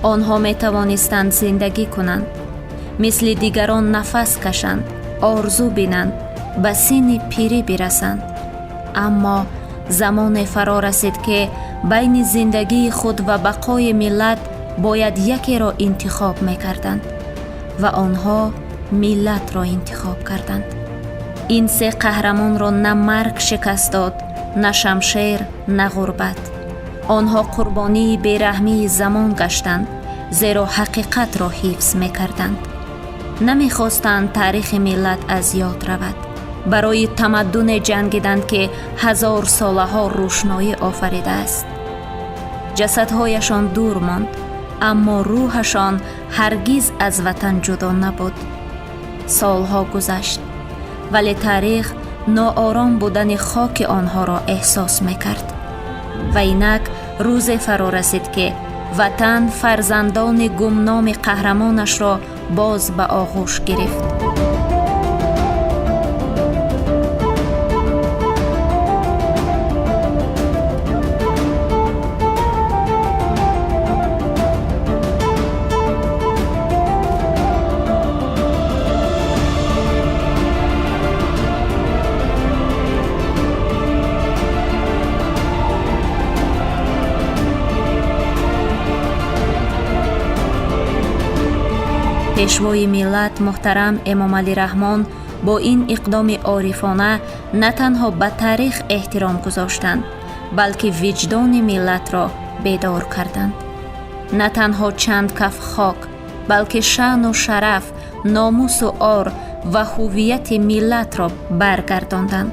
Онҳо метавонистанд зиндагӣ кунанд, мисли дигарон нафас кашанд, орзу бинанд, ба синни пирӣ бирасанд. Аммо замоне фаро расид, ки байни зиндагии худ ва бақои миллат бояд якеро интихоб мекарданд ва онҳо миллатро интихоб карданд. Ин се қаҳрамонро на марг шикаст дод, на шамшер, на ғурбат. Онҳо қурбонии бераҳмии замон гаштанд, зеро ҳақиқатро ҳифз мекарданд. Намехостанд таърихи миллат аз ёд равад. Барои тамаддуне ҷангиданд, ки ҳазорсолаҳо рӯшноӣ офаридааст. Ҷасадҳояшон дур монд, аммо рӯҳашон ҳаргиз аз ватан ҷудо набуд. Солҳо гузашт, вале таърих ноором будани хоки онҳоро эҳсос мекард. Ва инак рӯзе фаро расид, ки ватан фарзандони гумноми қаҳрамонашро боз ба оғӯш гирифт. Пешвои миллат муҳтарам Эмомалӣ Раҳмон бо ин иқдоми орифона на танҳо ба таърих эҳтиром гузоштанд, балки виҷдони миллатро бедор карданд. На танҳо чанд каф хок, балки шаъну шараф, номусу ор ва ҳуввияти миллатро баргардонданд.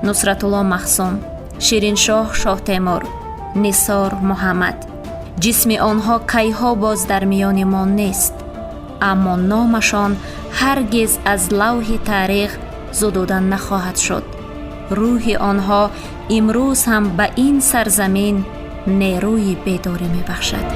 Нусратулло Маҳсум, Шириншоҳ Шоҳтемур, Нисор Муҳаммад. Ҷисми онҳо кайҳо боз дар миёни мо нест, аммо номашон ҳаргиз аз лавҳи таърих зудуда нахоҳад шуд. Рӯҳи онҳо имрӯз ҳам ба ин сарзамин нерӯи бедорӣ мебахшад.